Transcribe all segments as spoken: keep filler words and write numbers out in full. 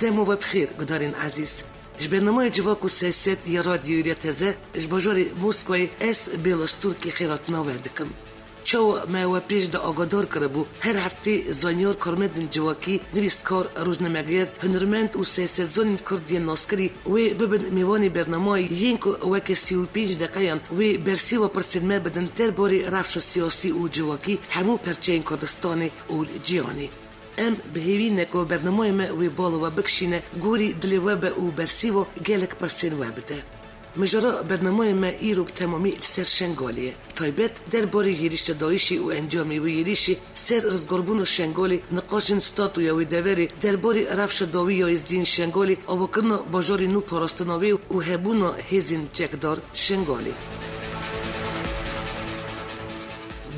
Dema we bi xêr, gudarên ezîz. Ji bernameya Civak û Seyset ya Radyoya Teze, ji bajarê Moskowayê ez Bêla Stûrkê xêratina we dikim. Çawa me we pêş de agadar kiribû, her heftê zanyar, karmendên civakî, nivîskar, rojnameger, hunermend û seysetzanên Kurd yên naskirî wê bibin mêvanê bernameyê yên ku weke sî û pênc deqeyan wê bersîva pirsên me bidin derbarê rewşa siyasî û civakî hemû perçeyên Kurdistanê û cîhanê. Em bi hêvî ne ku bernameyê me wê bala we bikişîne, gorî dilê we be û bersîva gelek pirsên we bide. Mijara bernameyê me îro bi temamî li ser Şengalê ye. Taybet derbarê yêrîşa DAIŞê û encamê wê yêrîşê ser rizgarbûna Şengalê, niqaşên statûya wê deverê, derbarê rewşa dawî ya Êzdiyên Şengalê, avakirina bajarê nû parastina wê û hebûna hêzên çekdar Şengalê.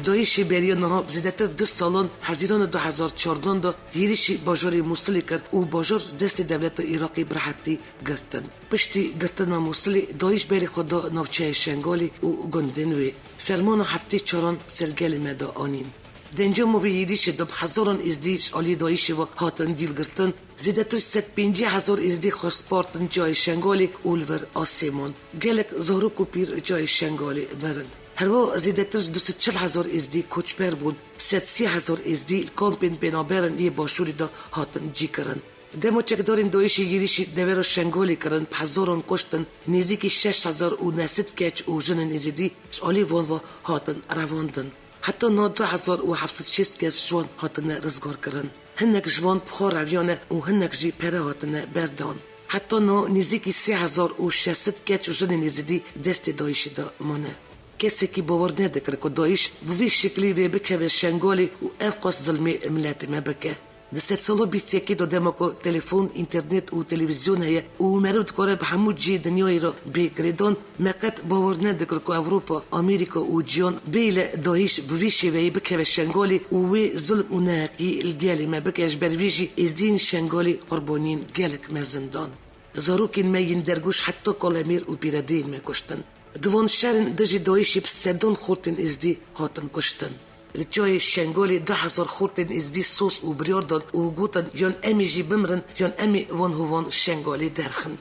DAIŞê beriya niha zêdetir du salan, Hezîrana du hezar çardan de, yêrîşî bajarê Mûsilê kir û bajar destê dewleta Iraqê bi rehetî girtin. Piştî girtina Mûsilê, DAIŞ berê xwe da navçeyê Şengalê û gundên wê. Fermana heftê çaran ser gelê me de anîn. Di encama vê yêrîşê de bi hezaran Êzdî ji aliyê DAIŞê ve hatin dîlgirtin, zêdetir ji sed pêncî hezar Êzdî xwe spartin çiyayê Şengalê û li vir asê man. Gelek zarok û pîr çiyayê Şengalê mirin. Herwiha zêdetir ji du sed çil hezar Êzdî koçber bûn, sed sî hezar Êzdî li kampên pênaberan yê başûrê de hatin cîkirin. Dema çekdarên DAIŞê yêrîşî devera Şengalê kirin, bi hezaran kuştin, nêzîkî şeş hezar û neh sed keç û jinên Êzidî ji alî van ve hatin revandin. Heta niha du hezar û heft sed şêst kes ji wan hatine rizgarkirin. Hinek ji wan bi xwe reviyane û hinek jî pere hatine berdan. Heta niha nêzîkî sê hezar û şeş sed keç û jinên Êzidî destê DAIŞê de mane. Kesekî bawer nedikir ku DAIŞ bi vî şiklî vê bikeve Şengalê û ev qas zilmê miletê me bike. Di sedsala bîst yekê de dema ku telefon, înternet û televîzyon heye û meriv dikare bi hemû cihê dinyayê re bê girêdan, me qet bawer nedikir ku Ewropa, Amerîka û cihan bêle DAIŞ bi vî şêveyê bikeve Şengalê û wê zulm û neheqî li gelê me bike, ji ber vî jî Êzdiyên Şengalê qurbaniyên gelek mezin dan. Zarokên me yên dergûş heta kalemêr û pîredeyên me kuştin. Di van şerên dijî DAIŞê bi sedan xortên Êzdî hatin kuştin. Li çiyayê Şengalê du hezar xortên Êzdî soz û biryar dan û gotin, yan em ê jî bimirin, yan em ê van hovan Şengalê derxin.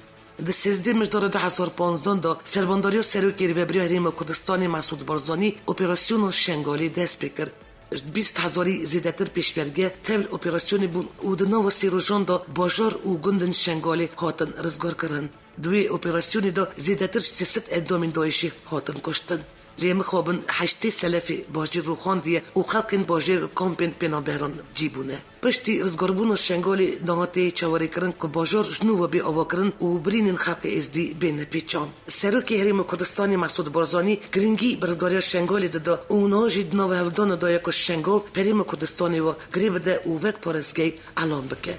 Di sêzdeh mijdara du hezar panzdan de Fermandariya Serokê Rêveberiya Herêma Kurdistanê Mesûd Barzanî operasyona Şengalê dest pê kir. Ji bîst hezarî zêdetir pêşmerge tevl operasyonê bûn û di nava sê rojan de bajar û gundên Şengalê hatin rizgarkirin. Di wê operasyonê de zêdetir ji sê sed endamên DAIŞê hatin kuştin. Lê mixabin heştê selefê bajêr rûxandiye û xelkên bajêr li kampên pênaberan cî bûne. Piştî rizgarbûna Şengalê niha tê çaverêkirin ku bajar ji nû ve bê avakirin û birînên xelkê Êzdî bêne pêçan. Serokê Herêma Kurdistanê Mesûd Barzanî girîngî bi rizgariya Şengalê dide û niha jî di nav hevdana de ye ku Şengal bi Herêma Kurdistanê ve girê bide û wek parêzgehê elan bike.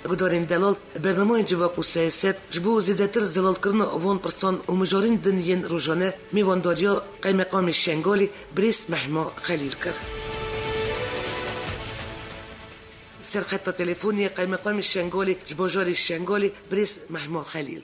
Gudarên delal, bernameyên Civak û Siyaset ji bo zêdetir zelalkirina van pirsan û mijarên din yên rojane mêvandariya Qeymeqamê Şengalê birêz Mehma Xelîl kir. Serxeta telefonê Qeymeqamê Şengalê ji bajarê Şengalê birêz Mehma Xelîl.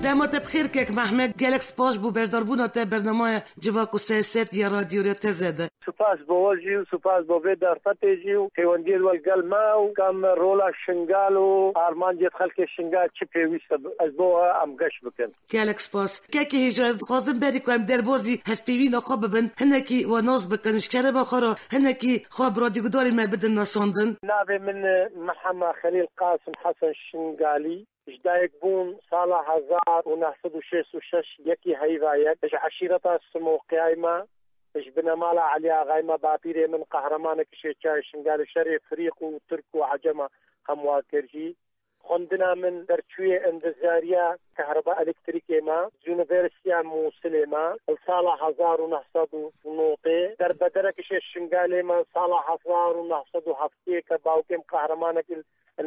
Dema te bi xêr kek Mehmet, gelek spas bo beşdarbûna te bernameya Civak û Siyaset ya Radyoya Teze de. Spas bo we jî û spas bo vê derfetê jî û pêwendiyê we li gel me û ka me rola Şingal û armancê xelkê Şingal çi pêwîst e, ez bo we em geş bikin. Gelek spas. Kekê hêja, ez dixwazim berî ku em derbazî hevpeyvîna xwe bibin, hinekî we nas bikin, ji kerema xwe re hinekî xwe bi radyogudarê me bidin nasandin. Navê min, e, Mehema Xelîl Qasim Hesen Şingalî. Ji dayik bûm sala hezar û neh sed û şêst û şeş yekî heyva yek. Ji eşîreta Simoqiyayê me, ji binemala Elî Axayê me, bapîrê min qehremanek şêçayê Şingalê şerê Firîq û Tirk û Ecema hemwa kir jî. Xwendina min derçûyê endeziyariya kehreba elektrîkê me, ji Unîversîteya Mûsilê me, li sala hezar û neh sed û notê. Derbederek ji Şingalê me, sala hezar û neh sed û heftê ke bawkê min qehremanekî li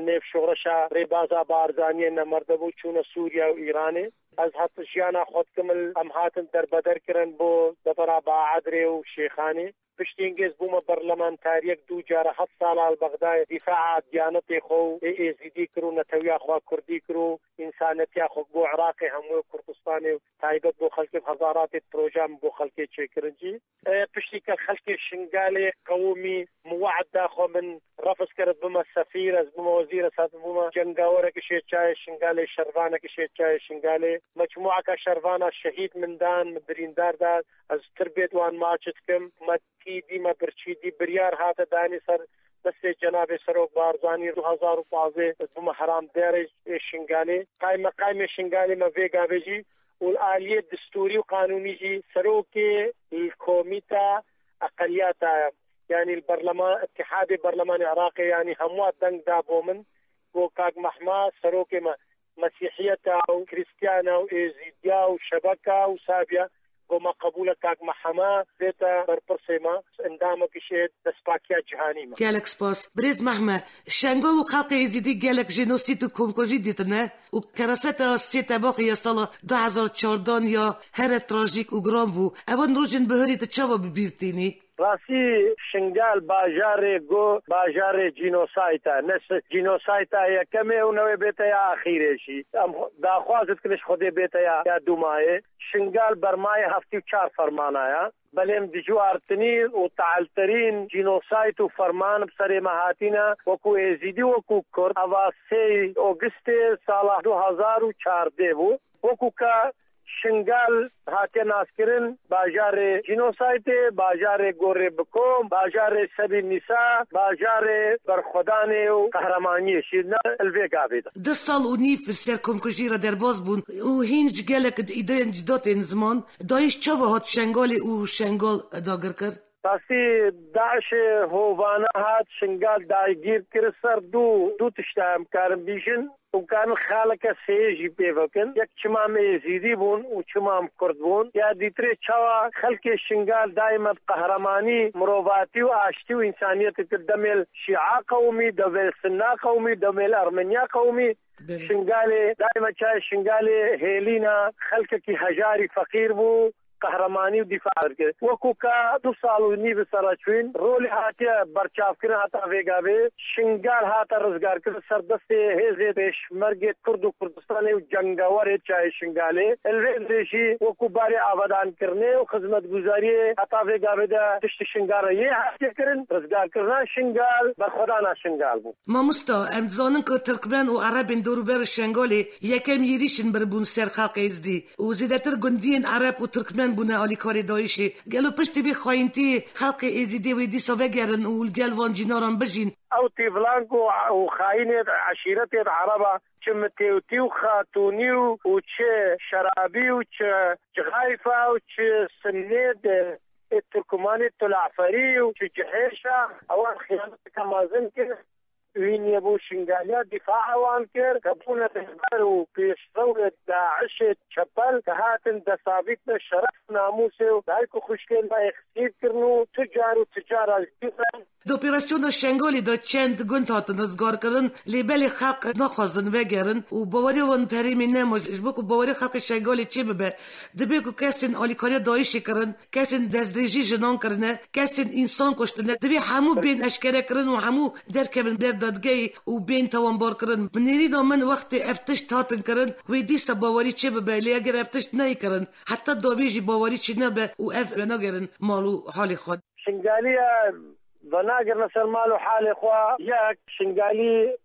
nêv şoreşa Rêbaza Barzaniyê nemerde bû, çûne Sûriye û Îranê. Ez heta jiyana xwe dikim, em hatin derbeder kirin bo devera Baedrê û Şêxanê. Piştî hingê ez bûme berlemantariyek, du cara heft sala li Bexdayê dîfaa diyanetê xwe û ê êzîdî kir û netewiya xwe kurdî kir û însanetiya xwe bo Iraqê hemû Kurdistanê û taybet bo xelkê bi hezaratê proje em bo xelkê çêkirin jî. E, piştî ke xelkê Şingalê qewimî, min we'd da xwe, min refz kir ez bime sefîr, ez bime wezîr, ez hat bûme cengawerek ji çayê Şingalê, şervanek ji çayê Şingalê. Mecmûeka şervana şehîd min dan, min birîndar da, ez tirbêt wan maç dikim. Me tî dî, me birçî dî, biryar hate danî ser destê Cenabê Serok Barzanî du hezar û pazdeh ez bûme heramdêrê Şingalê. Qaymeqamê Şingalê me vê gavê jî û li aliyê distûrî û qanûnî jî serokê li komîta eqeliyata ye. Yanî li berlema-, Îtîhadê Berlemanê Iraqê, yanî hemûa deng da bo min, got, Kak Mehma, serokê me, Mesîhiyeta û Krîstiyana û Êzîdiya û Şebeka û Sabiya, got, me qebûl e Kak Mehema bête berpirsê me, endamekî ji Destpakiya Cîhanî me. Gelek spas. Birêz Mehme, Şengal û xelkê Êzîdî gelek jenosîd û komkujî dîtine û keraseta sê Tebaxê ya sala du hezar çardan ya here trajîk û giran bû. Evan rojên bihurî tu çawa bi bîr tînî? Rastî, Şingal bajarê go, bajarê cînosayt e. Ne s-, cînosayta yekem e û newê bête ya axîrê jî. Em xwe-, daxwaz dikin ji Xwedê bête ya, ya dûmayê. Şingal bermayê heftê û çar fermana ya. Belê em dicuartinî û teelterîn cînosayt û ferman bi serê me hatîne, wekû Êzîdî, wekû Kurd. Eva sê Ogistê sala du hezar û çardeh bû. Wekû ka Şingal hatiye naskirin, bajarê cînosaytê, bajarê gorê bikom, bajarê Sebî Nîsa, bajarê berxwedanê û qehremaniyê şîrine li vê gavê de. Du sal û nîv ser komkujî re derbas bûn û hîn ji gelek îdeyên cuda tên ziman. DAIŞ çawa hat Şengalê û Şengal dagir kir? Rastî, DAIŞê hovane hat Şingal dagîr kir, ser du, du tişta em karin bîjin. Û karin xaleke sêyê jî pê vekin. Yek çima em Êzîdî bûn û çima em Kurd bûn. Ya dîtirê çawa xelkê Şingal daîme bi qehremanî, mirovatî û aştî û însaniyetê kir demê li Şîa qewimî, demê li Sinna qewimî, demê li Ermeniya qewimî. Belê. Şingalê, daîme çayê Şingalê hêlîna xelkekî hejarî feqîr bû. Qehremanî û dîfa dikir. Wekû ka du sal û nîv sera çûyîn, rolê hatiye berçavkirin heta vê gavê. Şingal hate rizgarkirin ser destê hêzê pêşmergê Kurd û Kurdistanê û cengawerê çayê Şingalê. Li vê derê jî wekû barê avadankirinê û xizmetguzariyê heta vê gavê de tiştê Şingal re yê hatiye kirin. Rizgarkirina Şingal, berxwedana Şingal bû. Mamosta, em dizanin ku Tirkmen û Erebên dorûber û Şengalê yekem yêrîş in biribûn ser xelkê Êzdî û zêdetir gundiyên Ereb û Tirkmen bûne alîkarê DAIŞê. Gelo piştî vê xayîntiyê xelkê Êzîdê wê dîsa vegerin û li gel van cînaran bijîn? Ew tîvilan ku û xayînê eşîretê Ereba, çi mitêwtî û xatûnî û, û çi şerabî û çi cixayfa û çi sinnê de ê Tirkumanê tulaferî û çi cihêşa, ewan xiyaneteke mezin kir. Wî nîyebû Şingaliya dîfaa wan kir, ke bûne rêber û pêşrewê DAIŞê çepel, ke hatin desavît be şeref û namûsê û dayik û xwişkên me yê xisîr kirin û tu car û tu car ez dî re. Di operasyona Şengalê de çend gund hatin rizgarkirin, lê belê xelk naxwazin vegerin û baweriya wan bi herêmê nema, ji bo ku baweriya xelkê Şengalê çêbibe, dibe ku kesên alîkariya DAIŞê kirin, kesên destdirêjî jinan kirine, kesên însan kuştine. Divê hemû bên eşkerekirin û hemû derkevin ber dadgehê û bên tawanbarkirin. Bi nêrîna min wextê ev tişt hatin kirin, wê dîsa bawerî çêbibe, lê eger ev tişt neyê kirin, heta dawî jî bawerî çênabe û ev venagerin mal û halê xwe. Şingaliya venagirine ser mal û halê xwe. Yek, Şingalî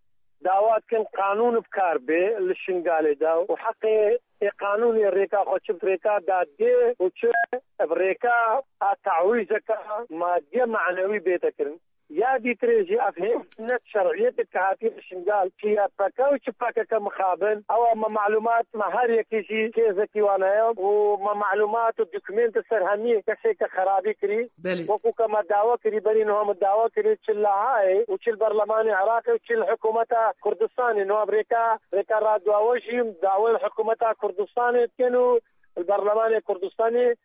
dawa dikin qanûn bi kar bê li Şingalê de û heqê ê qanûnê rêka xwe çi bi rêka dadgê û çi bi rêka a tawîzeke maddiye manewî bête kirin. Ya dîtirê jî ev hêz net şer'iyetê ke hatiye Şingal, çi Y P G û çi P K K mixabin, ew me malumat me her yekî jî kêzekî wan heye û me malumat û dokumentê ser hemî kesê ke xerabî kirî. Belê. Wekû ke me dawa kirî, berî niha me dawa kirî, çi li Lahayê û çi li berlemanê Iraqê û çi li hikûmeta Kurdistanê. Niha bi rêka, rêka radyoya we jî dawê li hikûmeta Kurdistanê dikin û li berlemanê Kurdistanê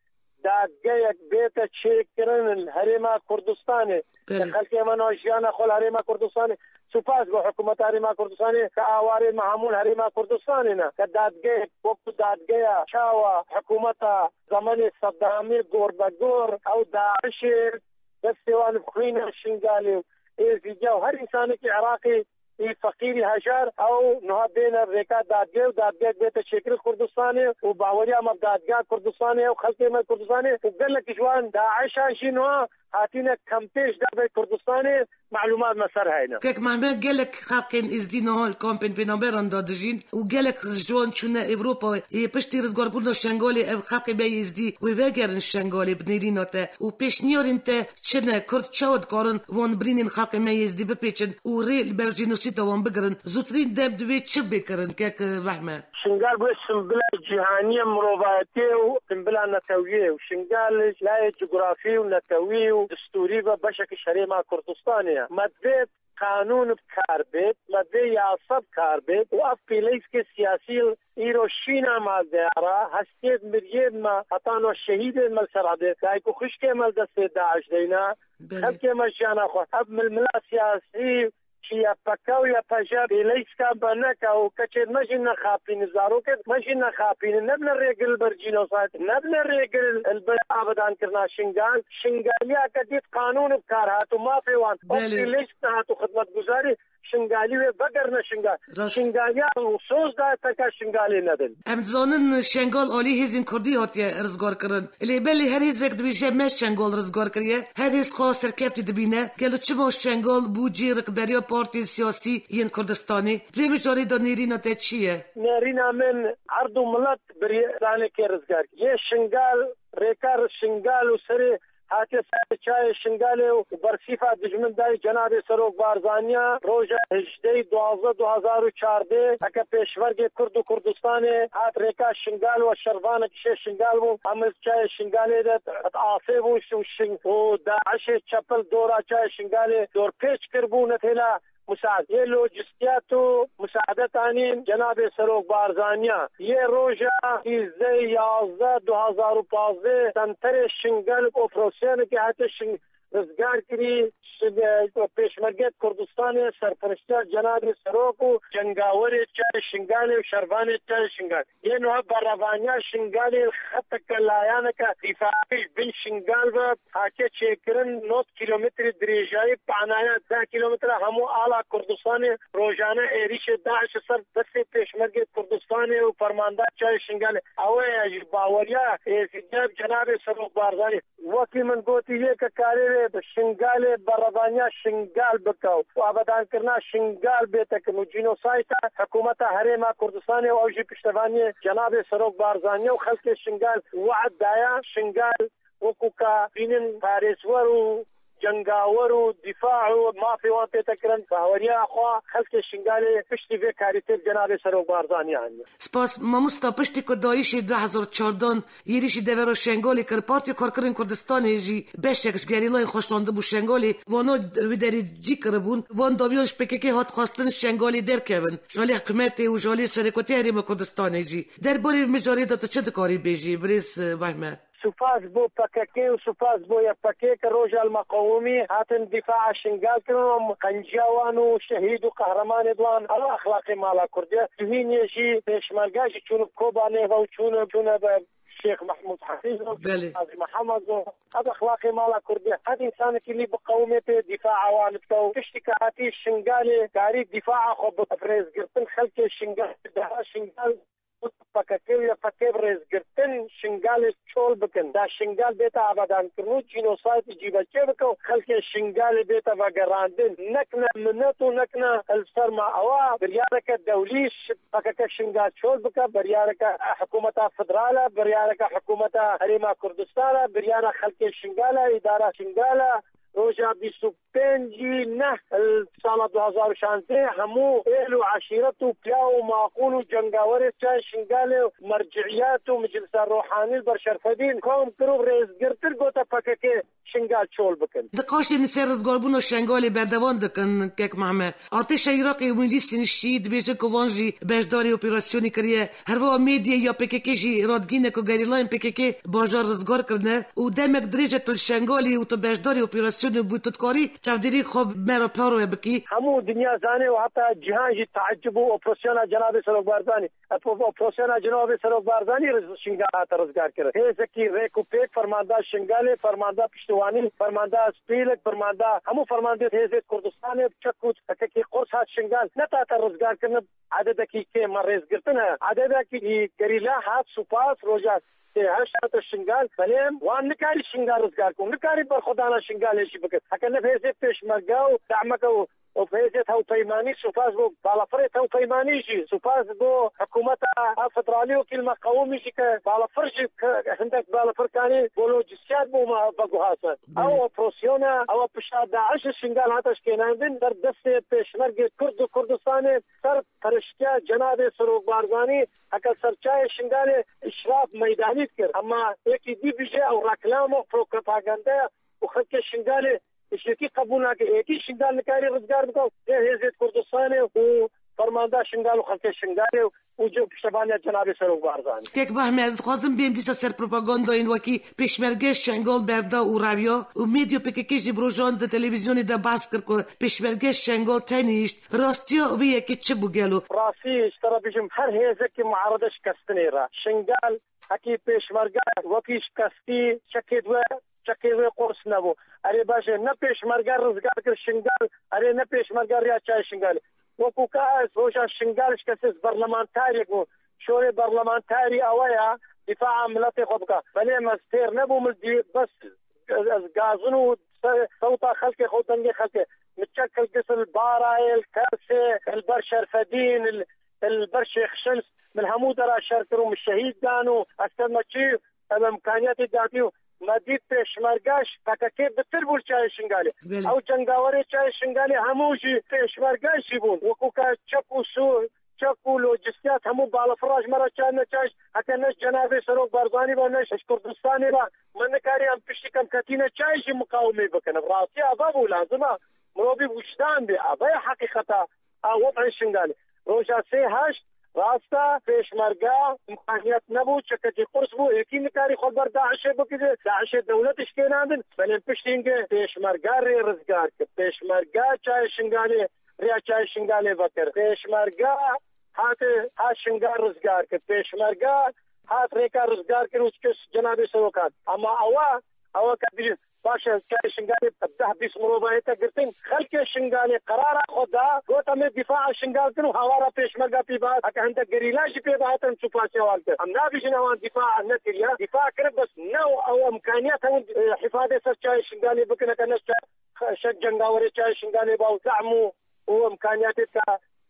dadgeyek bête çêkirin li Herêma Kurdistanê. Belê. Ke xelkê me niha jiyana xwe li Herêma Kurdistanê, supas bo hikûmeta Herêma Kurdistanê ke awarê me hemû li Herêma Kurdistanê ne. Ke dadgeyek wekû dadgeya çawa hikûmeta zemanê Seddamê gor be gor ew DAIŞê destê wan bi xwîna Şingalê û Êzîdiya û her însanekî Iraqî ê feqîrî hejar ew niha bêne rêka dadgeh û dadgeh bête çêkirin Kurdistanê û baweriya me bi dadgeha Kurdistanê ew xelkê me Kurdistanê û gelek ji wan DAIŞan jî niha hatine kempê ji derveyî Kurdistanê, malumat me ser heyne. Kek Mehmet, gelek xelkên Êzdî niha li kampên pênaberan de dijîn û gelek ji wan çûne Ewropa. Yê piştî rizgarbûna Şengalê ev xelkê me Êzdî wê vegerin Şengalê bi nêrîna te û pêşniyarên te çi ne? Kurd çawa dikarin wan birînên xelkê me Êzdî bipêçin û rê li ber jenosîda wan bigirin? Zûtirîn dem divê çi bê kirin, kek Mehmet? Şingal bûye simbila cîhanî ya mirovayetiyê û simbila netewiyê û Şingal ji layê cografî û netewî û distûrî ve beşek ji Herêma Kurdistanê ye. Me divê qanûn bi kar bêt, me divê yasa bi kar bêt û ev pêleyskê siyasî îro şîna mal diyara, hestiyê miriyê me heta no şehîdê me li ser erdê, dayik û xwişkê me li destê DAIŞ deyna, Belê. Xelkê me jiyana xwe. Ev milmila siyasî Çi Y P G û Y P J pêleyska me neke û keçên me jî nexapînin, zarokên me jî nexapînin, nebine rêgir li ber cînosayd, nebine rêgir li ber avadankirina Şingal. Şingaliya ke dît qanûn bi kar hat û mafê wan, Belê. Pêleysk nehat û xidmetguzarî Şingalî wê vegerine Şingal. Rast. Şingaliya û soz daye teka Şingalê nedin. Em dizanin Şengal alî hêzên Kurdî hatiye rizgarkirin. Lê belê her hêzek dibêje me Şengal rizgar kiriye, her hêz xwe serkevtî dibîne. Gelo çima Şengal bû cî rikberiya partiyên siyasî yên Kurdistanê? Di vê mijarê de nêrîna te çi ye? Nêrîna min erd û milet bi rê zanekê rizgar kir. Yê Şingal, rêka Şingal û serê hatiye serê çayê Şingalê û bersîfa dijmin dayî cenabê Serok Barzaniya roja hejdehê duwazdeh du hezar û çardeh, heke pêşmergê Kurd û Kurdistanê hat rêka Şingal û şervanek şê Şingal bû, em li çayê Şingalê de di asê bû û şin-, û DAIŞê çepel dora çayê Şingalê dorpêç kiribû, netêla musaad-, yê lojistiyat û musaade tanîn cenabê Serok Barzaniya. Yê roja sîzdeh yazdeh du hezar û pazdeh senterê Şingal operasiyonekê hate Şin-, rizgar kirî. Şin-, e, pêşmergê Kurdistanê serperiştiya cenabê Serok û cengawerê çayê Şingalê û şervanê çayê Şingal. Yên wiha berevaniya Şingalê li xeteke layaneke dîfaî ji bin Şingal ve hatiye çêkirin, nod kîlometrê dirêjayî, panaya deh kîlometre hemû ala Kurdistanê rojane êrîşê DAIŞ li ser destê pêşmergê Kurdistanê û fermandar çayê Şingalê. Ew e ji baweriya êzîdiya cenabê Serok Barzanî. Wekî min gotî, yê ke karê wê bi Şingalê berevaniya Şingal bike û avadankirina Şingal bête kirin û cînosayta hikûmeta Herêma Kurdistanê û ew jî piştevaniyê cenabê Serok Barzanî ye û xelkê Şingal we'd daye. Şingal wekû ka bînin parêzwer û cengawer û dîfa û mafê wan tête kirin, baweriya xwe xelkê Şingalê piştî vê karî tê bi cenabê Serok Barzanî aniye. Spas mamosta, piştî ku DAIŞê du hezar çardan Êrîşî devera Şengalê kir, Partiya Karkerên Kurdistanê jî beşek ji gerîlayên xwe şandibû Şengalê. Vana wî derê cî kiribûn. Van dawiyan ji P K K hat xwestin Şengalê derkevin. Ji alî hikûmetê û ji alî Serokatiya Herêma Kurdistanê jî. Derbarê vê mijarê de tu çi dikarî bêjî, birêz, eh, Mehmet? Supas bo P K K û supas bo Y P K ke roja li me qewimî hatin dîfaa Şingal kirin û em qenciya wan û şehîd û qehremanê wan ew exlaqê mala Kurdî ye. Tuhînê jî pêşmerga jî çûn bi Kobanê ve û çûne, çûne be Şêx Mehmûd Hafîz û Belê. Qazî Mihemed û ev exlaqê mala Kurdî ye. Her însanekî lî biqewimê pê dîfaa wan bike û tiştî ke hatî Şingalê karî dîfaa xwe bi rêzgirtin xelkê Şingal, daha Şingal P K K û Y P G bi rêzgirtin Şingalê çol bikin. Da Şingal bête avadankirin û cînosayd cîbeçê bike û xelkê Şingalê bête vegerandin. Nek ne minet û nek ne li ser me. Ewa biryareke dewlî P K K Şingal çol bike, biryareke hikûmeta federal e, biryareke hikûmeta Herêma Kurdistan e, biryara xelkê Şingal e, îdara Şingal e. Roja bîst û pêncî neh li sala du hezar û şazdeh hemû êl û eşîret û piya û maqûl û cengawerê çayê Şingalê û merciyet û meclisa ruhanî li ber Şerfedîn kom kir û rêzgirtir gote P K K Şingal çol bikin. Niqaşên li ser rizgarbûna Şengalê berdewam dikin, kek Mehme. Artêşa Iraqê û milîsên şîî dibêjin ku van jî beşdarî operasyonê kiriye. Herwiha medyayê ya P K K jî radgîne ku gerîlayên P K K bajar rizgar kirine û demek dirêj e tu li Şengalê û tu beşdarî operasyonê bû, tu dikarî çavdêrî xwe me re parve bikî? Hemû dinya zane û heta cîhan jî teecib û operasyona Cenabê Serok Barzanî. Op-, operasyona Cenabê Serok Barzanî re Şingal hate rizgar kirin. Hêzekî rêk û pêk, fermanda Şingalê, fermanda piştiwanî, fermanda Spîlik, fermanda hemû fermandê hêzê Kurdistanê, çek û P K K Quds hat Şingal, netate rizgar kirin. Ededekî kêm me rêzgirtin heye. Ededekî gerîla hat supas roja sê heşt hate Şingal. Belê wan nikarî Şingal rizgar ku, nikarî berxwedana Şingalê jî bikin. Heke ne hêzê pêşmerge û dehmeke û û hêzê tevpeymanî, supas bo balafirê tevpeymanî jî, supas bo hikûmeta federalî û kîl me qewimî jî ke balafir jî ke hindek balafir kanî bo lojîstîyat bo me veguhase. Belê. Ew operasyona, ew pişta DAIŞ Şingal hate şkênandin, ser destê pêşmergê Kurd û Kurdistanê, ser periştiya Cenabê Serok Barzanî, heke ser çayê Şingalê îşraf meydanî dikir. Ema êkî dî bije ew reklam û propaganda û xelkê Şingalê Tiştekî qebûl nake. Êkî Şingal nikarî rizgar bike. Vê hêzê Kurdistanê û fermanda Şingal û xelkê Şingalê û cem piştevaniya Cenabê Serok Barzanî. Kek Bahme, ez dixwazim bêm dîsa ser propagandayên wekî pêşmerge Şengal berda û reviya û medya P K K jî bi rojan di televîzyonê de behs kir ku pêşmerge Şengal tenîşt. Rastiya vê yekê çi bû gelo? Rastî, ji te re bijim, her hêzekî muarede şikestinê re. Şingal hekî pêşmerge wekî şikestî çekê diwe çekê wê qurs nebû. Erê baş e, ne pêşmerge rizgar kir Şingal, erê ne pêşmerge riya çayê Şingalê. Wekû ka ez roja Şingal şikestin, ez berlemantarek bûm. Şorê berlemantarî ewe ya, dîfaa miletê xwe bika. Belê me ez têr nebûm, li dî-, bes ez, ez gazin û se-, sewta xelkê xwe, dengê xelkê. Min çek li Gisil, Barayê, li Tersê, li ber Şerfedîn, li, li ber Şêx Şems, min hemû dera şer kir û min şehîd dan û ez te me çi Ev imkaniyetê datî û me dît pêşmerge ji P K K bitir bû li çayê Şingalê. Belê. Ew cengawerê çayê Şingalê hemû jî pêşmerge jî bûn. Wekû ke çek û sû, çek û lojîstiyat hemû balafira ji me re çay neçay, heke ne ji Cenabê Serok Barzanî ve ne ji Kurdistanê ve me nikariye em piştî ke em ketîne çay jî miqawimê bikin. Ev rastiya eve bû, lazim e mirovî wijdan bê. Eve ye heqîqeta a wed'ê Şingalê. Roja sê heşt, rast e, pêşmerge imkaniyet nebû, çekekî qurs bû, êkî nikarî xwe ber DAIŞê bikide, DAIŞê dewlet şkênandin, belê piştî hingê pêşmerge rê rizgar kir. Pêşmerge çayê Şingalê, rêya çayê Şingalê vekir. Pêşmerge hate, hat Şingal rizgar kir. Pêşmerge hat rêka rizgar kir û kes Cenabê Serok hat. Ama ewa, ewa ke bijî, Baş e, çayê Şingalê deh bîst mirovayê te girtin. Xelkê Şingalê qerara xwe da, got, em ê dîfaa Şingal kin û hawara pêşmerga pê bihat. Heke hindek gerîla jî pê bihatin, em çû pasiya wan kir. Em nabêjin ewan dîfaa nekiriye. Dîfaa kirin, bes ne ew, ew imkaniyet hewin, e, hifadê ser çayê Şingalê bikin, heke ne şe-, şek cengawerê çayê Şingalê ba û dehm û, û imkaniyetê te,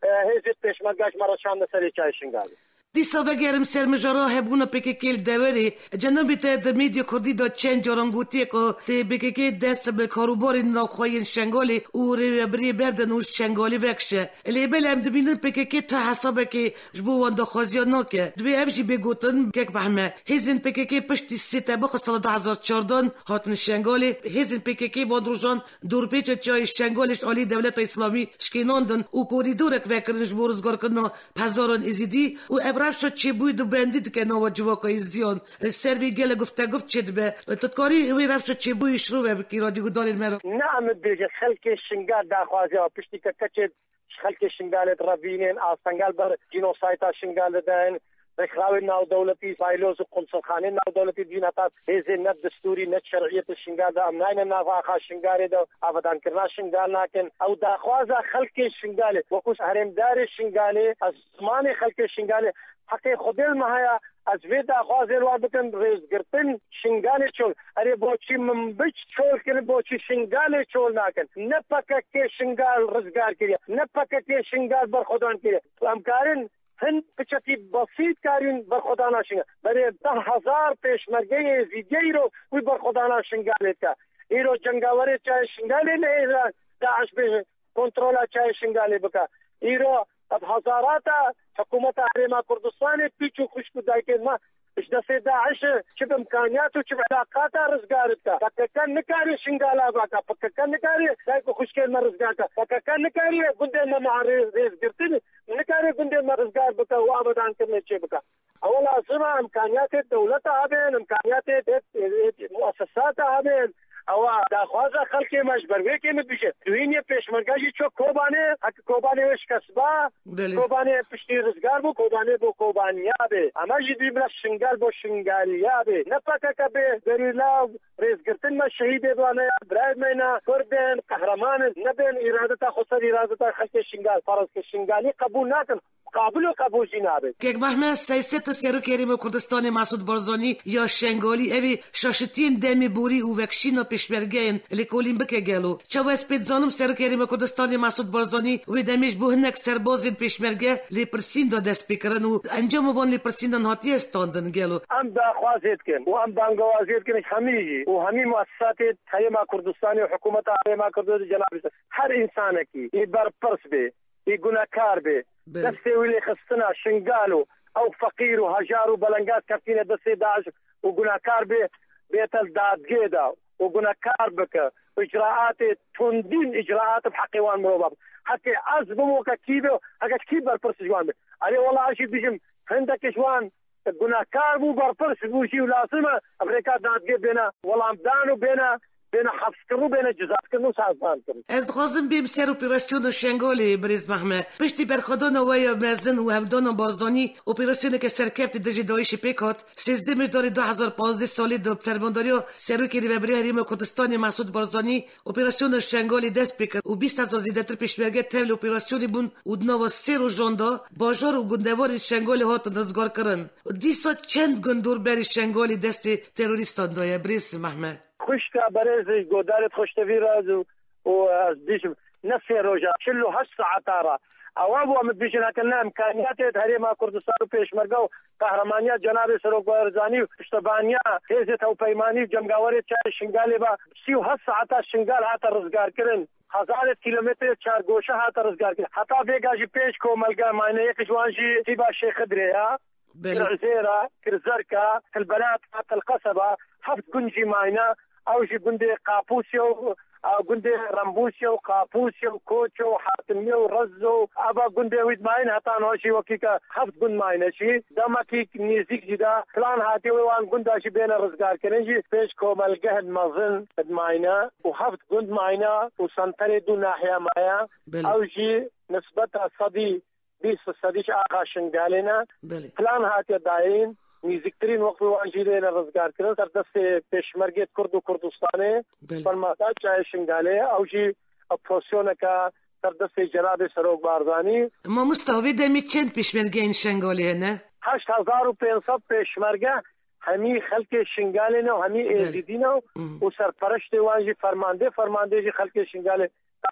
e, hêzê pêşmerga ji me re şandine serê çayê Şingalê. Dîsa vegerim ser mijara hebûna P K K li deverê. Cenabê te di medya kurdî de çend caran gotiye ku tê P K K dest bi karûbarên navxwe yên Şengalê û rêvebiriyê berdin û Şengalê vekişe. Lê belê em dibînin P K K ti hesabekê ji bo wan daxwaziya nake. Divê ev jî bê gotin, kek Mehme. Hêzên P K K piştî sê Tebaxa sala du hezar çardeh hatin Şengalê. Hêzên P K K van rojan dorpêça çiyayê Şengalê ji alî Dewleta Îslamî şkênandin û korîdorek vekirin ji bo rizgarkirina hezaran Êzidî û ev rewşa çêbûyî dubendî dike nava civaka Êzidiyan. Li ser vê gelek gufteguft çêdibe. Tu dikarî wê rewşa çêbûyî şirove bikî radyoguhdarên me re? Ne em dibêjin xelkê Şingal daxwaziya piştî ke keçê ji xelkê Şingalê direvînin, astengel ber cînosayta Şingal dideyin, rêkxrawên navdewletî, sîloz û konsulxanên navdewletî dîn heta hêzên ne destûrî, ne şer'iyetê Şingal de, em nayne nav axa Şingalê de, avedankirina Şingal nakin. Ew daxwaza xelkê Şingalê, wekû herêmdarê Şingalê, ez zimanê xelkê Şingalê, heqê Xwedê li me heye, ez vê daxwazê li wan bikim, rêzgirtin Şingalê çol. Erê boçî min biç çol kirin, boçî Şingalê çol nakin? Ne P K K Şingal rizgar kiriye, ne P K K Şingal berxwedan kiriye. Em karin hin piçekî besît karîn berxwedana Şingal. Berê deh hezar pêşmergeyê Êzîdiyê îro wî berxwedana Şingalê dike. Îro cengawerê çayê Şingalê nehêle DAIŞ bê kontrola çayê Şingalê bike. Îro ev hezarata hikûmeta Herêma Kurdistanê pîç û xwişk û dayikên me ji destê DAIŞ çi bi imkaniyat û çi bi îlaqata rizgar dike. P K K nikarî Şingala vake. P K K nikarî dayik û xwişkên me rizgar ke. P K K nikarî gundên me meha rê-, rêzgirtin nikarî gundên me rizgar bike û abadankirinê çêbike. Ew lazim e imkaniyatê dewleta hebin, imkaniyatê, e, e, muesesata hebin. Ewa daxwaza xelkê me ji ber wê kê min dibêje. Duyînê pêşmerge jî ço Kobanê, heke Kobanê wê şikest ba, Belê. Kobanê piştî rizgar bû, Kobanê bo Kobaniya bê. Ema jî dibî bila Şingal bo Şingaliya bê. Ne P K K bê, gerîla û rêzgirtin me şehîdê bi ane ya, birayê me ne, Kurd in, qehreman in, nebên îradeta xwe ser îradeta xelkê Şingal ferz ke. Şingalî qebûl nakin. Qabil û qebûl jî nabe. Kek Mehmet Seyset, Serokê Herêma Kurdistanê Mesûd Barzanî ya Şengalî, ev ê şaşitiyên demê borî û vekişîna pêşmergeyên lêkolîn bike gelo? Çawa ez pê dizanim, Serokê Herêma Kurdistanê Mesûd Barzanî wê demê ji bo hinek serbazên pêşmerge lêpirsîn da dest pê kirin û encama van lêpirsînan hatiye standin gelo? Em daxwazê dikin û em bangewaziyê dikin ji hemî jî û hemî muesesatê Herêma Kurdistanê û hikûmeta Herêma Kurdistanê, cenabê her însanekî ê berpirs bê, ê gunekar bê, Belê. Destê wî lê xistina Şingal û ew feqîr û hejar û belengaz keftîne destê DAIŞ û gunekar bê, bête li dadgê de û gunekar bike, icraatê tundîn icraat bi heqê wan mirova bike. Heke ez bim weke kî be, heke kî berpirs ji wan be. Erê wela ez jî dijim hindek ji wan gunehkar bû, berpirs bû jî û lazim e ev rêka dadgê bêne welamdan û bêne, bêne hefzkirin û bêne cezatkirin û sazbankirin. Ez dixwazim bêm ser operasyona Şengalê, birêz Mehme. Piştî berxwedana we ya mezin û hevdana Barzanî, operasyoneke serkeftî dijî DAIŞê pêk hat. Sêzdeh Mijdarê du hezar pazdeh salê de bi fermandariya Serokê Rêveberiya Herêma Kurdistanê Mesûd Barzanî operasyona Şengalê dest pê kir û bîst hezar zêdetir pêşmerge tevlî operasyonê bûn û di nava sê rojan de bajar û gundewarên Şengalê hatin rizgarkirin. Dîsa çend gund dorberî Şengalê destê terorîstan de ye, birêz Mehme? Xwişka berêz godarê xweştevî re û, û ez dibêjim, ne sê roja, çil û heşt saeta re. Ewa bû em dibêjin, heke ne imkaniyatê di Herêma Kurdistan û pêşmerge û qehramaniya Cenabê Serok Barzanî û piştevaniya hêzê tevpeymanî û cengawerê çayê Şingalê ve sî û heşt saeta Şingal hate rizgarkirin. Hezarê kîlometrê çargoşe hate rizgarkirin. Heta vêga jî pênc komelge mayne, yek ji wan jî Tîba Şêxidirê ya. Belê. Kir Uzêra, Kir Zerka, Til Belata, Til Qeseba, heft gund jî mayne. Ew jî gundê Qapûsye û, ew gundê Rembûsye û Qapûsye û Koçe û Hatimiye û Rezo û eva gundê wî dimayîn heta niha jî wekî ke heft gund mayne jî. Demekî nêzîk jî de plan hatiye wê wan gunda jî bêne rizgarkirin jî pênc komelgehên mezin dimayne û heft gund mayne û senterê du nahiye maye. Belê. Ew jî nisbeta sedî bîst sedî ji axa Şingalê ne. Belê. Plan hatiye dayîn, nêzîktirîn wextê wan jî lêne rizgarkirin ser destê pêşmergê Kurd û Kurdistanê. Belê. Fermanda çayê Şingalê, ew jî operasyoneke ser destê Cenabê Serok Barzanî. Mamosta, vê demê çend pêşmergeyên Şengalê hene? Heşt hezar û pênc sed pêşmerge hemî xelkê Şingalê ne û hemî Belê. Êzidî ne û, Mhm. û serpereştê wan jî fermandê, fermandê jî xelkê Şingalê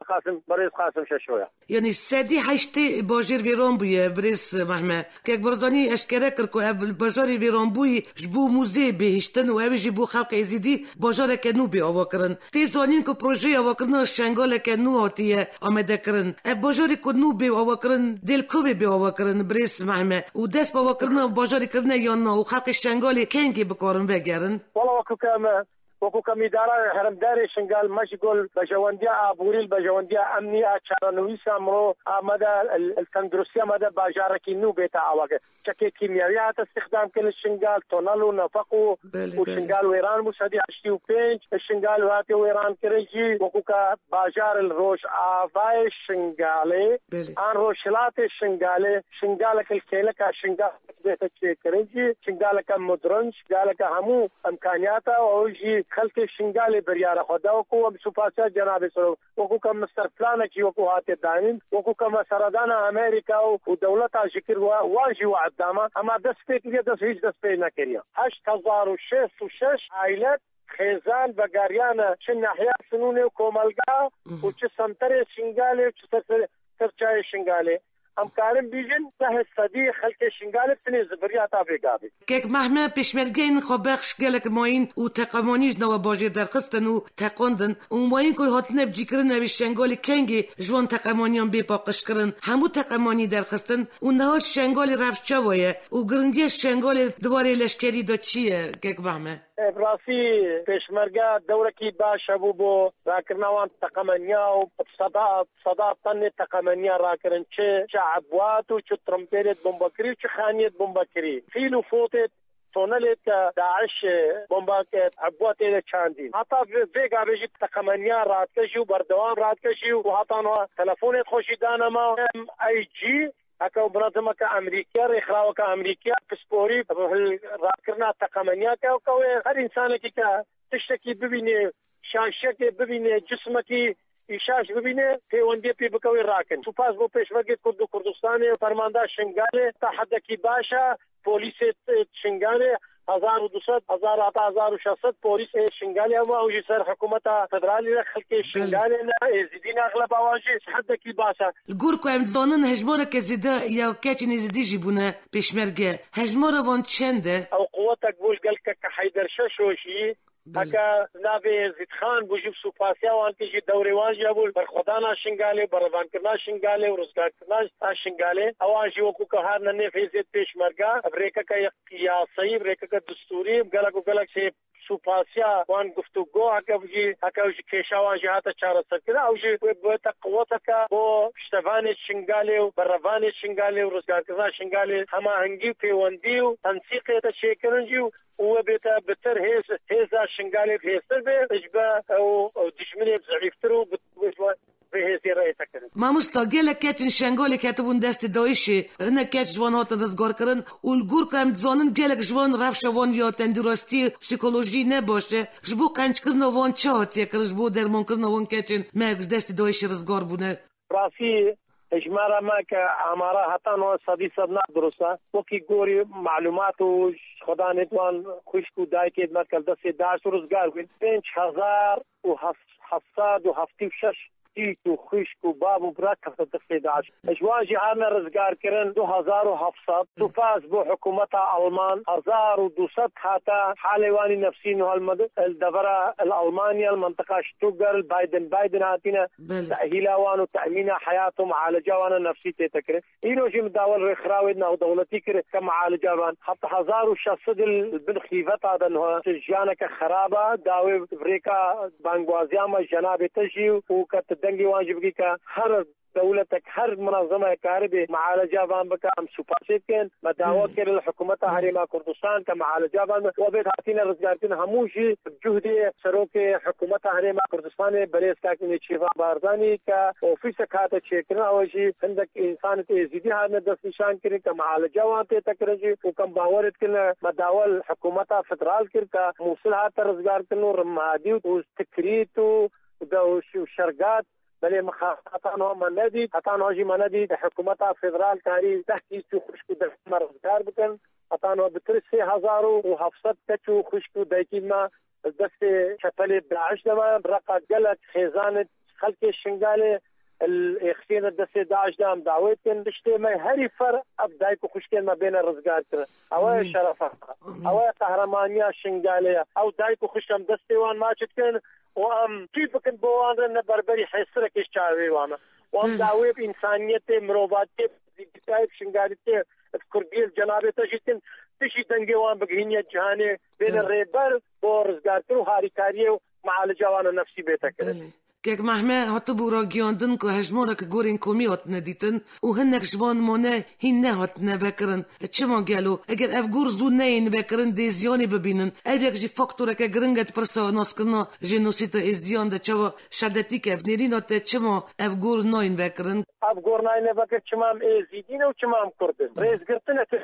Qasim, birêz Qasim Şeşo ya. Yanî sedî heştê bajêr vêran bûye, birêz Mehme. Kek Barzanî eşkere kir ku ev bajarê vêranbûyî ji bo mûzê bê hiştin û ew jî bo xelkê Êzidî bajareke nû bê avakirin. Tê zanîn ku projeya avakirina Şengaleke nû hatiye amadekirin. Ev bajarê ku nû bê avakirin, dê li ku bê bê avakirin, birêz Mehme? Û dest bi avakirina bajarê kirine yan na? Û xelkê Şengalê kengê bikarin vegerin? Wala wekî ke me Wekî ke îdara herêmdarê Şingal me ji gol bejewendiya aborî, li bejewendiya emnî a çarenivîsa miro a me de, li, li tenduristiya me de bajarekî nû bête avakir. Çekê kîmyewî hate îstîxdam kirin li Şingal, tonel û nefeq û, Belê, û belê. Şingal wêran bû sedî heştê û pênc, Şingal hate wêran kirin jî, wekî ke bajar li rojavayê Şingalê, Belê. An rojhilatê Şingalê, Şingalek li kêleka Şingal bête çêkirin jî, Şingaleke modern, Şingaleke hemû imkaniyata û ew jî xelkê Şingalê biryara xwe da. Wekû em supasiya Cenabê Serok, wekû ke master planek jî wekû hatiye danîn, wekû ke me seredana Amerîka û, û dewleta jî kir, wa, wan jî we'd dama, hema dest pê kiriye, dest hîç dest pê nekiriye. Heşt hezar û şêst û şeş aîle, xêzan vegeriyane çi nahiya Sinûnê û Komelga Mhm. û çi senterê Şingalê û çi ser, ser, ser çayê Şingalê. Em karin bîjin deh sedî xelkê Şingalê tinê ziviriya ta vê gavê. Kek Mehme, pêşmergeyên xwebexş gelek mayîn û teqemanî ji nava bajêr derxistin û teqandin û mayîn ku hatine bicîkirin ew ê Şengalê kengê ji wan teqemaniyan bê paqijkirin. Hemû teqemanî derxistin û niha ji Şengalê rewş çawa ye û giringiya Şengalê di warê leşkerî de çi ye, Kek Mehme? Ev rastî pêşmerge dewrekî baş hebû bo rakirina wan teqemeniya û seda, seda tenê teqemeniya rakirin. Çi, çi ebwat û çi trumpêlê bomba kirî û çi xaniyê bomba kirî. Fîl û fotê tonelê te DAIŞ bomba kir, ebwatê de çandîn. Heta vê, vê gavê jî teqemeniya radike jî û berdewam radike jî û heta niha telefonê xwe jî dane me. Em ey cî Heke û munezemeke Amerîkiya, rêxiraweke Amerîkiya, pisporî, rakirina teqemeniya ke, ke wê her însanekî ke tiştekî bibînê, şaşiyekê bibînê, cismekî îşaş bibînê, pêwendiyê pê bike wê rakin. Spas bo pêşmergê Kurd û Kurdistanê, fermanda Şingalê, ta hedekî baş e, polîsê Şingalê, hezar û du sed, hezar heta hezar û şeş sed polîsê Şingalê hema û jî ser hikûmeta federalî re xelkê Belê. Şingalê ne, êzidî ne, exleba wan jî hedekî baş e. Li gor ku em dizanin hejmareke zêde ya keçên êzidî jî bûne pêşmerge. Hejmara van çend e? Ew quwetek bû ji gel keke Heyder Şeşo jî, Belê. Heke navê Êzîdxan bû jî bi supasiya wan tê jî dewrê wan jî hebû, berxwedana Şingalê, berevankirina Şingalê û rizgarkirina Şingalê. Ewan jî wekû ke hatine nêv hêzê pêşmerge, bi rêkeke yasayî, bi rêkeke distûrî, gelek û gelek jê supasiya wan guftûgo, heke jî, heke jî kêşa wan jî hate çareserkirin. Ew jî wê bibête quweteke bo piştevanê Şingalê û berevanê Şingalê û rizgarkirina Şingalê hemahengî û pêwendî û tensîqê te çêkirin jî û û wê bête bitir hêz, hêza Şingalê hêztir be, ji be ew, ew dijminê zehîftir û bi, bi, bi hêzê re yê te kirin. Mamosta, gelek keçên Şengalê ketibûn destê DAIŞê, hinek keç ji wan hatin rizgarkirin û li gor ku em dizanin gelek ji wan rewşa wan ya tenduristî, psîkolojî ne baş e. Ji bo qencikirina wan çi hatiye kirin, ji bo dermankirina wan keçên me ji destê DAIŞê rizgar bûne? Rastî, hejmara me ke amara heta niha sedî sed ne dirust e. Wekî gorî malûmat û xwedanê wan xwişk û dayikê me ke li destê DAIŞ û rizgar bûn. Pênc hezar û heft sed û heftê û şeş dîk û xwişk û bav û bira kefte destê DAIŞ. Ji wan jî hatine rizgarkirin du hezar û heft sed. Spas bo hikûmeta Alman, hezar û du sed hate halê wanî nefsî niha li med-, li devera li Almanya, li mentiqa Stuttgart, Biden, Biden hatine Belê. Tehîla wan û temîna heyat û mialica wan a nefsî tête kirin. Îro jî min dawel rêxirawê navdewletî kir ke mialica wan heta hezar û şeş sed li bin xîveta de niha jiyaneke xerab e, dawê rêka bangwaziya me jenabê te jî û ke tu dengê wan jî bigî ke her dewletek, her munazemek karibê mialica van bike, em supasê dikin. Me dawa Belê. Kir li hikûmeta Herêma Kurdistan ke mialica van we bêt hatine rizgarkirin, hemû jî bi cuhdê serokê hikûmeta Herêma Kurdistanê berêz kak Nêçîrvan Barzanî ke ofîsek hate çêkirin, ew jî hindek însanê êzîdî hatine destnîşan kirin ke mialica wan tête kirin jî û ke em bawer dikin me dawa li hikûmeta federal kir ke Mûsil hate rizgarkirin û Rimmadî û Tikrît û de û Şergat. Belê, min heta niha me nedît, heta niha jî me nedît hikûmeta federal karî deh kîs û xwişk û dayikî me rizgar bikin. Heta niha bitir sê hezar û heft sed keç û xwişk û dayikî me destê çepelê DAIŞ de me. Bi reqa gelek xêzanê xelkê Şingalê li êxisiyê de destê DAIŞ de em dawê dikin. Tiştê me herî fer ev dayik û xwişkên me bêne rizgar kirin. Ew e Amîn. Şerefa me. Amîn. Ew e qehremaniya Şingalê ye. Ew dayik û xwişk em destê wan maç dikin. û em tî bikin bo wan re ne berberî hêstirek ji çavê wan e. Û em Belê. Dawê bi însaniyetê, mirovatiyê, bi zîdîtayê, bi şingalîtiyê, bi kurdiyê li cenabê te jî dikin, tu jî dengê wan bigihînî cihanê, bêne Belê. Rêber bo rizgarkir û harîkariyê û mialica wan a nefsî bête kirin. Belê. Kek Mehme hatibû ragiyandin ku hejmarek gorên komî hatine dîtin û hinek ji wan mane hîn nehatine vekirin. Çima gelo? Eger ev gor zû neyên vekirin, dê ziyanê bibînin. Ev yek jî faktoreke giring e di pirsa naskirina jenosîda êzdiyan de. Çawa şedetî ke bi nêrîna te çima ev gor nayên vekirin? Ev gor nayne vekir, çima em êzîdî ne û çima em kurd in? Rêzgirtine tê.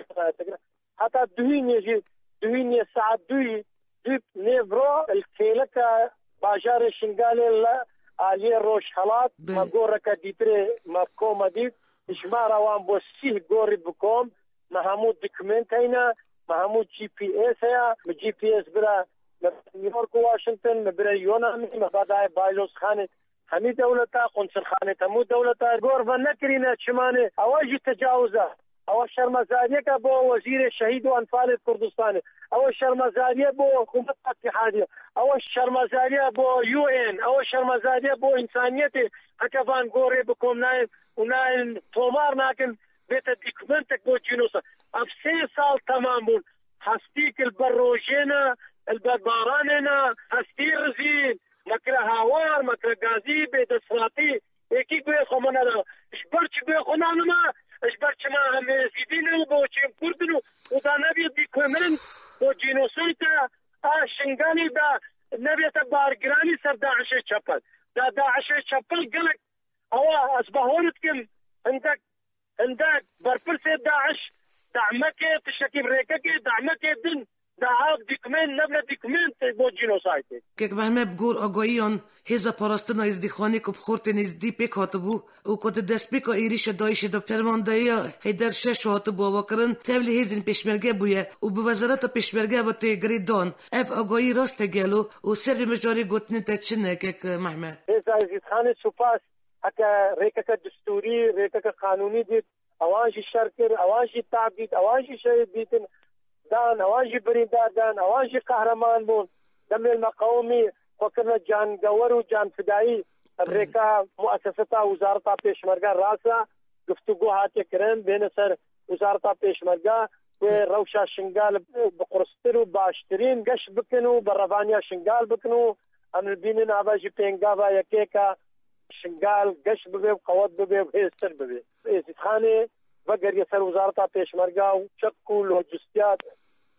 Heta duhînê jî, duhînê saet duyî, dû nêvro li kêleka bajarê Şingalê li aliyê rojhelat, Belê. Me goreke dîtirê me bi kom me dît. Jimara wan bo sîh gorî bi kom. Me hemû dokument heyne, me hemû G P S heye. Me G P S bire, me New York û Washington, me bire Yonamî, me ba daye Baylozxanê hemî dewleta, qunsulxanê hemû dewleta gor ve nekirîne çimanê. Ewa jî tecawiz e. Ewa şermezariyeke bo wezîrê şehîd û enfalê Kurdistanê. Ewa şermezariye bo hikûmeta îtîhadî. Ewa şermezariye bo U N. Ewa şermezariye bo însaniyetê. Heke van gorê bi kom nayên û nayên tomar nakin, bête dokumentek bo cînosa. Ev sê sal temam bûn. Hestî ki li ber rojê ne, li ber baranê ne, hestî rizîn, me kire hawar, me kire gazî, bêdesthilatî, êkî guhê xwe me neda. Ji ber çi guhê xwe nanime? Ji ber çima em êzîdî ne û boçê em kurd in û, û da nebiye dî ku mirin bo cînosaydê a Şingalê da nebête bargiranî ser DAIŞê çepel. Da DAIŞê çepel gelek, ewa ez bahor dikim, hindek Hindek berpirsê DAIŞ dehmekê, tiştekî bi rêkekê, dehmekê din, da ev dokument nebne dokument bo cînosaydê. Kek Mehmet bi gor agayiyan hêza parastina Êzdîxanê ku bi xortên Êzdî pêk hatibû û ku di destpêka êrîşa DAIŞê de fermandehiya Heyder şeş hatibû avakirin, tevlî hêzên pêşmerge bûye û bi wezareta pêşmerge ve tê girêdan. Ev agayî rast e gelo û ser vê mijarê gotinên te çi ne kek Mehmet? Hêza Êzdîxanê supas. Heke rêkeke distûrî, rêkeke qanûnî dît, ewan jî şer kir, ewan jî tab dît, ewan jî şehîd dîtin, dan, ewan jî birîndar dan, ewan jî qehreman bûn. Demê li me qewimî xwe kirine cangewer û canfidayî. Ev rêka mueseseta Wizareta Pêşmerge rast e, guftûgo hatiye kirin, bêne ser Wizareta Pêşmerge, wê rewşa Şingal bi qurustir û baştirîn geş bikin û berevaniya Şingal bikin û em dibînin ava jî pêngava yekêka Şingal geş bibe û qewet bibe û hêztir bibe. Êzîdxanê vegeriye ser Wizareta Pêşmerga û çek û lojistiyat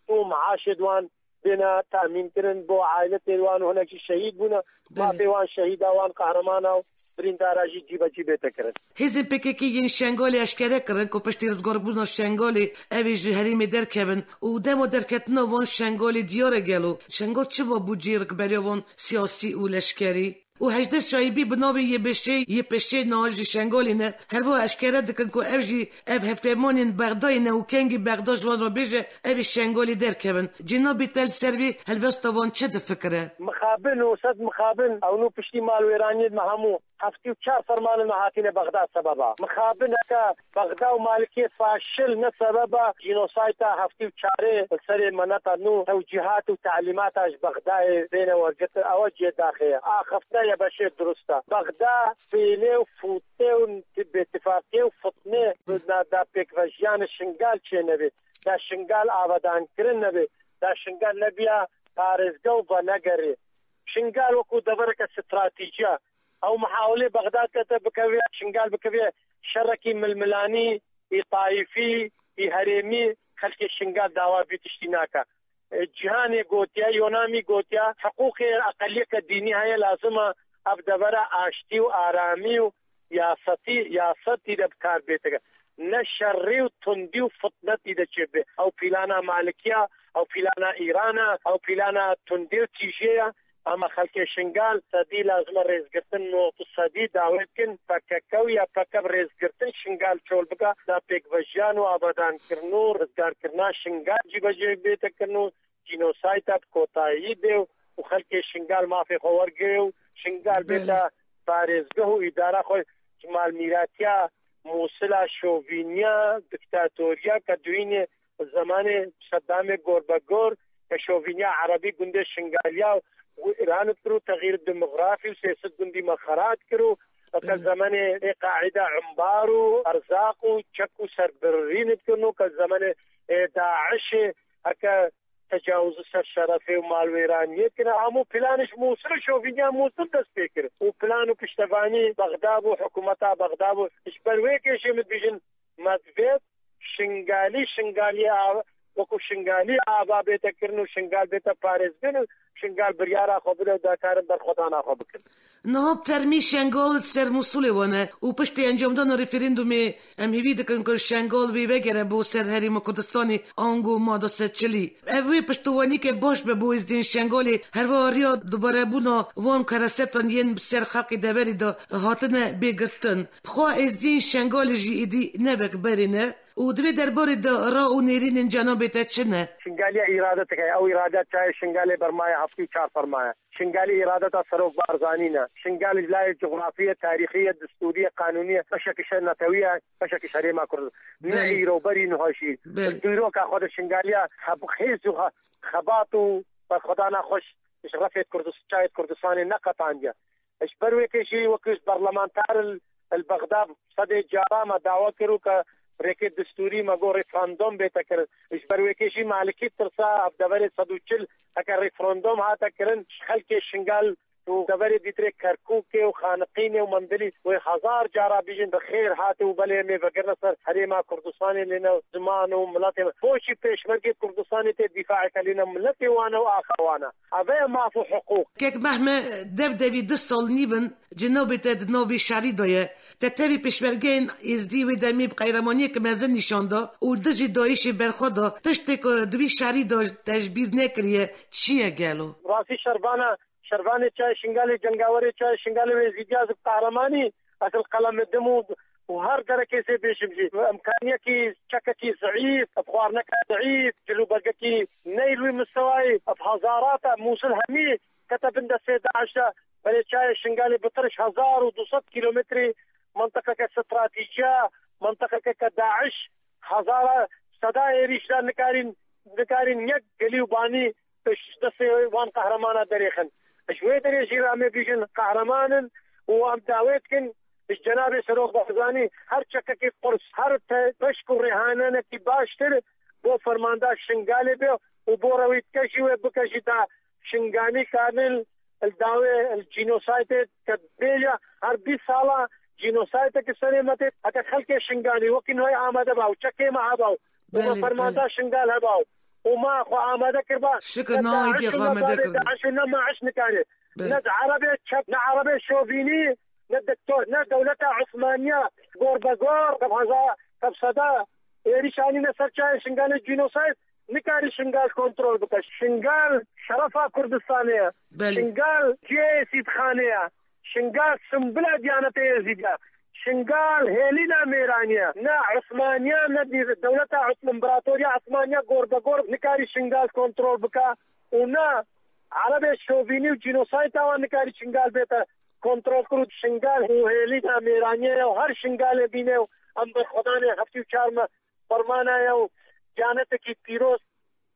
û meaşê di wan bêne temîn kirin bo aîletê wan û hinek jî şehîd bûne. Belê. Mafê wan şehîda, wan qehremana û birîndara jî cîbecî bête kirin. Hêzên P K K yên Şengalê eşkere kirin ku piştî rizgarbûna Şengalê ew ê ji herêmê derkevin û dema derketina wan Şengalê diyar e gelo. Şengal çima bû cihê rikberiya wan siyasî û leşkerî? Û hejdeh şahîbî bi navê Y B Ş, Y P Ş niha jî Şengalê ne, herwiha eşkere dikin ku ev jî, ev hevpeymanên Bexdayê ne û kengî Bexda ji wan re bêje, ev ê Şengalê derkevin. Cenabê te li ser vê helwesta wan çi difikire? Mixabin û sed mixabin, ew nû piştî malwêraniyê me hemû heftê û çar fermanên me hatine Bexda sebeba. Mixabineke Bexda û Malikiyê faşil ne sebeba cînosayta heftê û çarê li serê me neta nû tewcîhat û telîmata ji Bexdayê bêne wergirtin, ewe cihê daxê ye. Axiftina Y B Şê dirust e. Bexda fêlê û fûtê û bêtifaqiyê û fitnê bi navda pêkvejiyan Şingal çênebê. Da Şingal avadankirin nebê. Da Şingal nebiya parêzgeh û venegerê. Şingal wekû devereke stratejî ye. Ew mihawilê Bexdad kete bikeve, Şingal bikeve şerekî milmilanî, î taîfî, î herêmî, xelkê Şingal dawa vî tiştî nake. E, cîhanê gotiye, Yonamî gotiye, hiqûqê eqeliyeke dînî heye, lazim e ev devera aştî û aramî û yasetî, yasetî de bi kar bête. Ne şerî û tundî û fitnetî de çêbe. Ew plana Malikiya, ew plana Îrana, ew plana tundê û tîjê ye. Ama xelkê Şingal sedî lazim e rêzgirtin, nod sedî dawê bikin P K K û Y P G bi rêzgirtin Şingal çol bike, da pêkvejiyan û avadankirin û rizgarkirina Şingal cîbecê bête kirin û cînosayda bi kotayî bê û xelkê Şingal mafê xwe wergire û Şingal Belê. bête parêzgeh û îdara xwe ji malmîratiya Mûsila, şovîniya, diktatoriya ke dûyînê zemanê Seddamê gorbegor, ke şovîniya erebî gundê Şingaliya û îran kir û texîr demografî û sêsed gundî me xera kir û ke Belê. zemanê ê Qaîde embar û erzaq û çek û serbirîn kirin û ke zemanê ê DAIŞê heke tecawuz ser şerefê û malwêraniyê kir. Hemû planê ji Mûsil û şovîniya Mûsil dest pê kir. Û plan û piştevanî Bexda bû, hikûmeta Bexda bû. Ji ber wê kêşê min dibêjin, me divêt Şingalî, Şingaliyê av-, wekû Şingalî ava bête kirin û Şingal bête parêzbîn û Şingal biryara xwe bide û da karin berxwedana xwe bikin. Niha fermî Şengal li ser Mûsulê wane û piştî encamdana referandumê em hêvî dikin ku Şengal wê vegere bo ser Herêma Kurdistanê ango mada sed çilî. Ev wê piştewanîke baş be bo êzdiyên Şengalê, herwiha riya dubarebûna wan keresetan yên bi ser xelkê deverê de hatine bê girtin. Bi xwe êzdiyên Şengalê jî êdî ne wek berê ne. û di vê derbarê de ra û nêrînên cenabê te çi ne? Şingaliya îradetek heye. Ew îrade çayê Şingalê bermaye heftê û çar fermaye. Şingalê îradeta Serok Barzanî ne. Şingal ji layê cografî ye, tarîxî ye, distûrî ye, qanûnî ye, beşekî ji netewî ye, beşekî ji Herêma Kurd. Ne Belê. Îro berî niha jî. Belê. Dîroka xwe de Şingaliya heb-, hêz û xe-, xebat û berxwedana xwe ji, ji refê Kurdis-, çayê Kurdistanê neqetandiye. Ji ber wê ke jî wekî berlemantar li, li Bexda sedê cara me dawa kir û ke rêkê distûrî me got referandom bête kirin. Ji ber wê ke jî Malikî tirsa ev deverê sed û çil heke referandom hate kirin, ji xelkê Şingal û deverê dîtirê Kerkûkê û Xaniqînê û Mendilî wê hezar cara bêjin bi xêr hate û belê em ê vegirine ser Herêma Kurdistanê lê ne ziman û miletê me. Boçî pêşmergê Kurdistanê tê dîfaeke lê ne miletê wan e û axa wan e. Eve ye maf û hiqûq. Kek Mehme, dev devî du sal nîv in cenabê te di nav vê şerî de ye. Te tevî pêşmergeyên êzdî wê demê bi qehremaniyeke mezin nîşan da û li dijî DAIŞê berxwe da. Tiştê ku di vî şerî de te ji bîr nekiriye çi ye gelo? Rastî şervana, şervanê çayê Şingalê, cengawerê çayê Şingalê wê êzîdiya zî bi qehremanî ez li qelem didim û û her derekê zê bêjim jî, bi imkaniyekî çekekî zeîf, bi xwarineke zeîf, cilûbergekî neyl wî mistewayî, bi hezarata Mûsil hemî kete bin destê DAIŞ de, belê çayê Şingalê bi tirş hezar û du sed kîlometrî mintiqeke stratîjî ye, mintiqeke ke DAIŞ hezara seda êrîş de nikarîn, nikarîn yek gelî û banî ji destê wan qehreman derêxin. Ji wê derê jî re em ê bêjin qehreman in û em dawê dikin ji cenabê Serok Barzanî her çekekî qurs, her te-, beşk û rêhanenekî baştir bo fermandar Şingalê be û bo rewîtke jî wê bike jî da Şingalî karin li dawê li cînosaydê ke bêje her bîst sala cînosaydekî serê me tê. Heke xelkê Şingalî wekî niha amade ba û çekê me heba û Belê, fermanda belê. Şingal heba û ma xwe amade kirba. Şikir Ne na DAIŞ êdî û xwe ne amade bavê kirda. DAIŞ û ne MAIŞ nikare. Belê. Ne di erebê çep, ne erebê şovînî, ne diktor, ne dewleta Osmaniya gor be gor, kevheza, kevseda êrîşanî ne ser çayê Şingalê cînosayd nikare Şingal kontrol bike. Şingal şerefa Kurdistanê ye. Belê. Şingal cihê sîdxanê ye. Şingal simbila diyanetê Êzîdî ye. Şingal hêlîna mêranî ye. Ne Osmaniya, ne dî-, dewleta Os-, împaratoriya Osmaniya gor be gor nikarî Şingal kontrol bike û ne erebê şovînî û cînosayta wan nikarî Şingal bête kontrol kir û Şingal û hêlîna mêranî ye û her Şingalê bîne û em berxwedanê heftê û çar me fermana ye û diyanetekî pîroz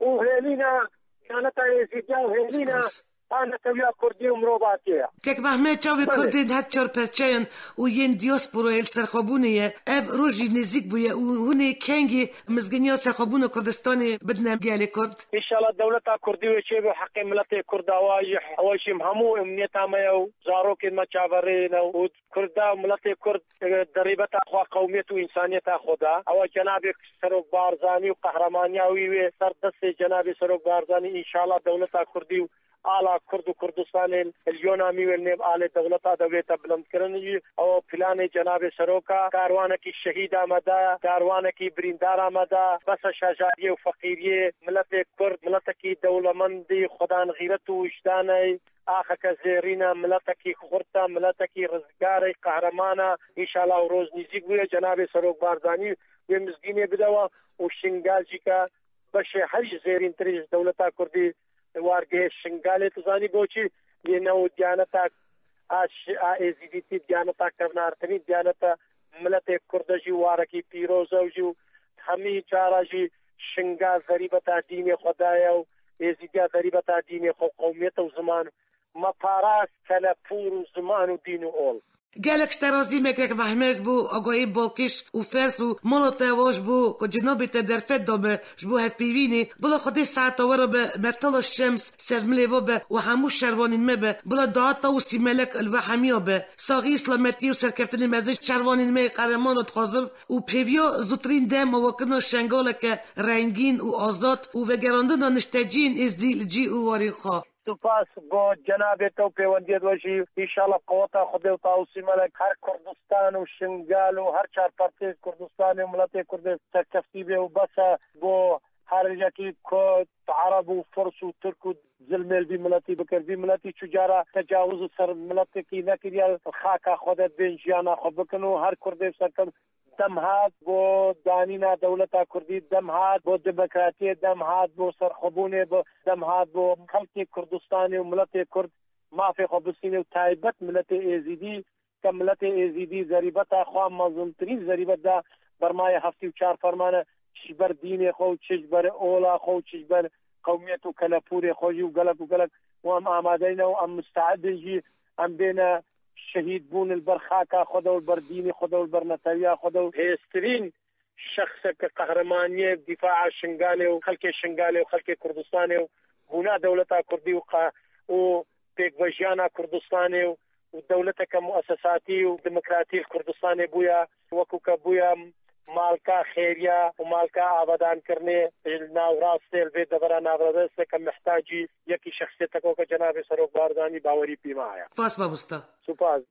û hêlîna diyaneta Êzîdiya û hêlîna Spas. a netewiya Kurdî û mirovatiyê ye. Kek Mehmet, çavê Belê. Kurdên her çar perçeyan û yên diasporayê li serxwebûnê ye. Ev roj jî nêzîk bûye û hûn ê kengî mizginiya serxwebûna Kurdistanê bidine gelê Kurd? Înşallah dewleta Kurdî wê çêbe heqê miletê Kurd awa jî, ewa jî hemû emniyeta me ye û zarokên me çaverê ne û Kurda û miletê Kurd, e, di rêbeta xwe qewmiyet û însaniyeta xwe de. Ewa cenabê Serok Barzanî û qehremanîya wî wê ser destê cenabê Serok Barzanî înşallah dewleta Kurdî û ala Kurd û Kurdistanê li yona mî wê nêv alê dewleta de wête bilindkirin jî. Ew planê cenabê Seroka karwanekî şehîda me de, karwanekî birîndara me de, bese şejariyê û feqîriyê miletê Kurd, miletekî dewlemendî, xwedan xîret û wijdanê, axeke zêrîn e, miletekî xurt e, miletekî rizgar e, qehreman e. Înşallah ew roj nîzîk bûye, cenabê Serok Barzanî wê mizgînê bide we û Şingal jî ke beşê herî zêrîntirî ji dewleta Kurdî wargehê Şingalê. Tu zanî boçî? Lê ne û diyaneta a şi-, a Êzîdîtî, diyaneta kevnartinî, diyaneta miletê Kurd e jî warekî pîroz e û jî û hemî cara jî Şingal zerîbeta dînê xwe daye û Êzîdiya zerîbeta dînê xwe, qewmiyet û ziman. Me parast kelepûr û ziman û dîn û ol. Gelek ji te razî me kek Mehmet ji bo agahî balkêş û fers û mala te ava ji bo ku cenabê te derfet dabe ji bo hevpeyvînê. Bila Xwedê saeta we re be, Mertala Şems ser milê we be û hemû şervanên me be. Bila dua Tawusî Melek li we hemiya be. Saxî, selametî û serkeftinê mezin ji şervanên me yê qehreman re dixwazim û pêviya zûtirîn dem û wekirina Şengaleke rengîn û azad û vegerandina nişteciyên êzdî li cî û warên xwe. Spas bo cenabê te û pêwendiyê we jî. Înşallah qeweta Xwedê û Tawusî Melek her Kurdistan û Şingal û her çar partiyê Kurdistanê û miletê Kurdê serkeftî bê û bes e bo Her yekî Kurd, Ereb û Firs û Tirk û zilmê li vî miletî bikir. Vî miletî çu cara tecawuz li ser miletekî nekiriye, li xaka xwe de bên jiyana xwe bikin û her Kurdê serkev dem hat bo danîna dewleta Kurdî, dem hat bo demokratiyê, dem hat bo serxwebûnê, bo, dem hat bo xelkê Kurdistanê û miletê Kurd mafê xwe bistîne û taybet miletê Êzîdî ke miletê Êzîdî zerîbeta xwe mezintirîn zerîbet da bermayê heftê û çar fermane, çi ji ber dînê xwe û çi ji ber ola xwe û çi ji ber qewmiyet û kelepûrê xwe jî û gelek û gelek û em amadeyne û em musteedin jî em bêne şehîd bûn li ber xaka xwe de û li ber dînê xwe de û li ber netewiya xwe de û hêztirîn şexseke qehremaniyê dîfaa Şingalê û xelkê Şingalê û xelkê Kurdistanê û bûna dewleta Kurdî û qa-, û pêkvejiyana Kurdistanê û, û dewleteke muesesatî û demokratî li Kurdistanê bûya, wekû ke bûya malka xêriya û malka avadankirinê li navrastê li vê devera navradesteke mihtacî yekî şexsiyeteke weke cenabê Serok Barzanî bawerî pî me heye. Spas mamosta. Spas.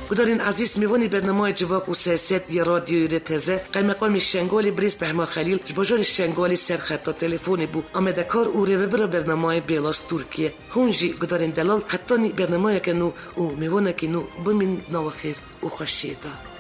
Gudarên ezîz, mêvanê bernameyê Civak û Siyaset ya Radyoyê R T Z, Qeymeqamê Şengalê birêz Mehma Xelîl ji bajarê Şengalê ser xeta telefonê bû. Amadekar û rêvebira bernameyê Bêlas Tirkiye. Hûn jî gudarên delal hetanî bernameyeke nû û mêvanekî nû bimîn nava xêr û xweşiyê de.